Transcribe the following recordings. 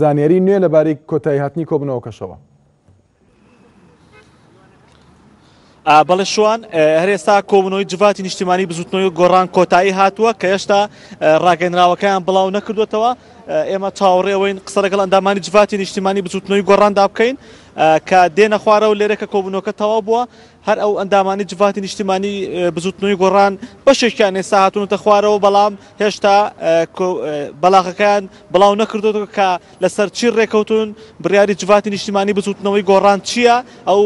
زانیاری نوێ لەبارەی کۆتاییهاتنی کۆبوونەوەکەشەوە. بەڵێ شوان، هەر ئێستا کۆبوونەوەی جڤاتی نیشتیمانی بزوتنەوەی گۆڕان کۆتایی هاتووە کە هێشتا ڕاگەنراوەکەیان بڵاو نەکردوێتەوە. ئێمە چاوەڕێ ئەوەین قسە لەگەڵ ئەندامانی جڤاتی نیشتیمانی بزوتنەوەی گۆڕاندا بکەین کە دێنە خوارەوە لێرە کە کۆبوونەوەکە تەواو بووە. هەر ئەو ئەندامانی جڤاتی نیشتیمانی بزوتنەوەی گۆڕان بەشێکیان ئێستا هاتوونەتە خوارەوە، بەڵام هێشتا بەلاغەکەیان بڵاو نەکردوێتەوە کە لەسەر چی ڕێکەوتون، بڕیاری جڤاتی نیشتیمانی بزوتنەوەی گۆڕان چییە، ئەو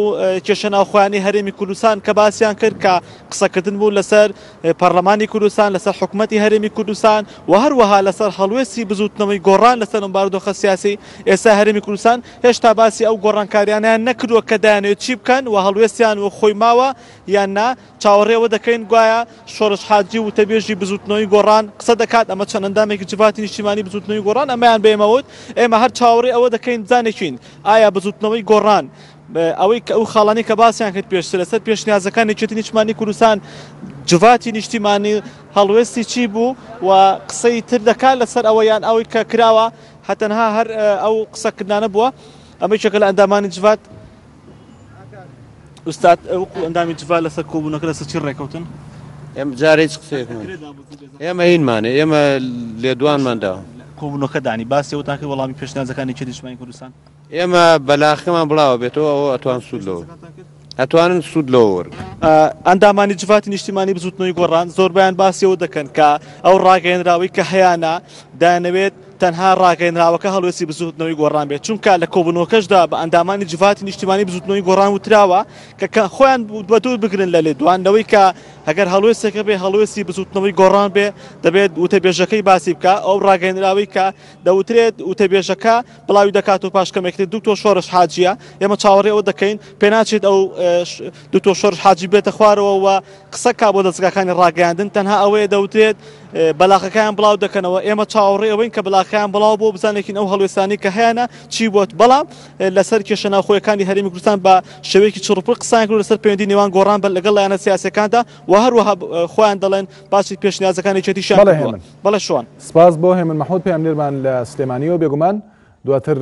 کێشە ناوخۆیانی هەرێمی کوردستان کە باسیان کرد کە قسەکردن بوو لەسەر پەرلەمانی کوردستان، لەسەر حکومەتی هەرێمی کوردستان و هەروەها لەسەر هەڵوێستی بزوتنەوەی گۆڕان لەسەر ئەم بارودۆخە سیاسی ئێستا هەرێمی کوردستان. هێشتا باسی ئەو گۆڕانکاریانەیان نەکردووە کە دەیانەوێت چی بکەن و هەڵوێستیان و خۆی ماوە یان نا. چاوەڕێ ئەوە دەکەین گوایە شۆڕش حاجی وتەبێژی بزوتنەوەی گۆڕان قسە دەکات، ئەمە چەند ئەندامێکی جڤاتی نیشتیمانی بزوتنەوەی گۆڕان ئەمەیان بە ئێمە وت. ئێمە هەر چاوەڕێ ئەوە دەکەین بزانێکین ئایا بزوتنەوەی گۆڕان ئەوەی کە ئەو خاڵانەی کە باسیان کرد پێشتر لەسەر پێشنیازەکانی یەکێتی نیشتمانی کوردستان جڤاتی نیشتیمانی هەڵوێستی چی بوو و قسەی تر دەکات لەسەر ئەوە یان ئەوەی کە کراوە هەتەنها هەر ئەو قسەکردانە بووە. ئەمە یەکێکە لە ئەندامانی جڤات. ئوستاد وەکو ئەندامی جڤات لەسەر کۆبوونەکە لەسەر چی ڕێکەوتن؟ ئێمە جارێ هیچ قسەیەکمان ئێمە هینمانە ئێمە لێدوانمان داوە. کۆبوونەکە دانی باسی ئەوتان کرد وەڵامی پێشنیازەکانی یەکێتی نیشتمانی کوردستان؟ ئێمە بەلاخەمان بڵاوە بێتەوە ئەوە ئەتوان سوود لەوە ئەتوانن سوود لەوە وەرگرن. ئەندامانی جڤاتی نیشتیمانی بزوتنەوەی گۆڕان زۆربەیان باسی ئەوە دەکەن کە ئەو ڕاگەیەنراوەی کە هەیانە دەیانەوێت تەنها ڕاگەیەنراوەکە هەڵوێستی بزوتنەوەی گۆڕان بێت، چونکە لە کۆبوونەوەکەشدا بە ئەندامانی جڤاتی نیشتیمانی بزوتنەوەی گۆڕان وتراوە کە خۆیان بە دوور بگرن لە لێدوان لەوەی کە ئەگەر هەڵوێستێکە بێ هەڵوێستی بزوتنەوەی گۆڕان بێ دەبێت وتەبێژەکەی باسی بکە. ئەو ڕاگەیەنراوەی کە دەوترێت وتەبێژەکە بڵاوی دەکات و پاش کەمێک تر دکتۆر شۆڕش حاجیە، ئێمە چاوەڕێ ئەوە دەکەین پێناچێت ئەو دکتۆر شۆڕش حاجی بێتە خوارەوە و قسە کا بۆ دەزگاکانی ڕاگەیاندن، تەنها ئەوەیە دەوترێت بەلاغەکەیان بڵاو دەکەنەوە. ئێمە چاوەڕێ ئەوەین کە بەلاغەکەیان بڵاو بۆ بزانێکین ئەو هەڵوێستانی کە هەیانە چی بووە، بەڵام لەسەر کێشە ناوخۆیەکانی هەرێمی کوردستان بە شێوەیەکی چڕوپڕ قسەیان کرد لەسەر پەیوەندی نێوان گۆڕان بە لەگەڵ لایەنە سیاسیەکاندا و هەروەها خۆیان دەڵێن باسی پێشنیازەکانی یەکێتیشیان بەڵێ کردووە. هێمن. بەڵێ شوان. سپاس بۆ هێمن مەحمود پەیامنێرمان لە سلێمانیەوە. بێگومان دواتر.